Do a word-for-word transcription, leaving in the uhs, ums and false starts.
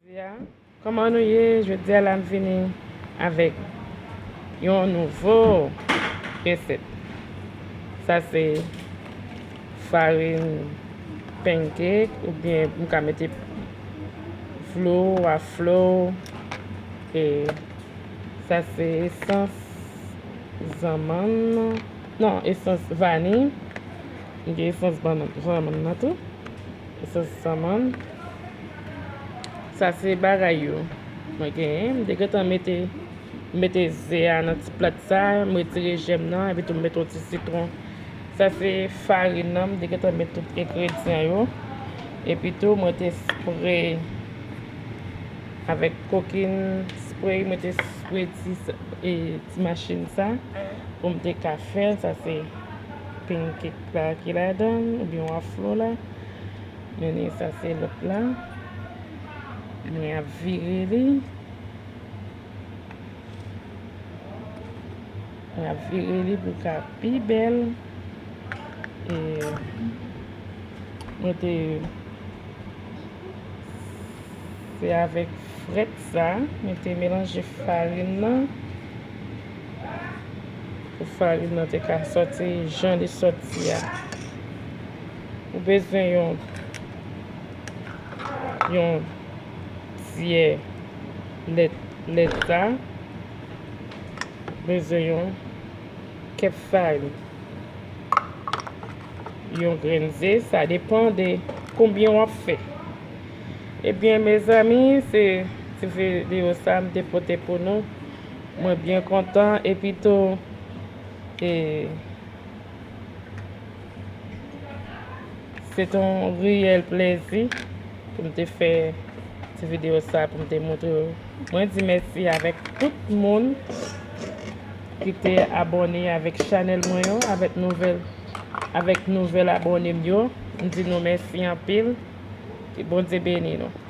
Jodi a, kòman nou ye? Jodi a la m vini avèk yon nouvo resèt. Sa se farin pancake oubyen m ka mete flour, flour. E sa se esans zanmann. Non, esans vaniy. M gen esans zanmann nan tou. Esans zanmann. Sa se bagay yo mwen genyen. M te gentan mete, mete ze a nan ti plat sa. M retire jèm nan, epi tou m mete yon ti sitwon. Sa se farin nan, m te gentan met tout engredyan yo. Epi tou, mwen te spre avèk kokin spray, mwen te spre ti, e, ti machin sa pou m te ka fè. Sa se pancake la ki ladan, oubyen waflo la. Men sa se lòt la. Mwen ap vire li. Mwen ap vire li pou l ka pi bèl. E mwen te, se avèk frèt sa, mwen te melanje farin nan pou farin nan te ka sòti jan li sòti a. Ou bezwen yon, yon tyè lèt, lèt sa. Bezwen yon kèp farin, yon grenn ze, sa depann de konbyen w ap fè. Ebyen, mezanmi, se ti videyo sa m te pote pou nou. Mwen byen kontan, epi tou, e, se te yon reyèl plezi pou m te fè ti videyo sa, pou m te montre w. Mwen di mèsi avèk tout moun ki te abòne avèk chanèl mwen yo, avèk nouvèl, avèk nouvèl abòne m yo. M di nou mèsi anpil. Ke Bondye beni nou.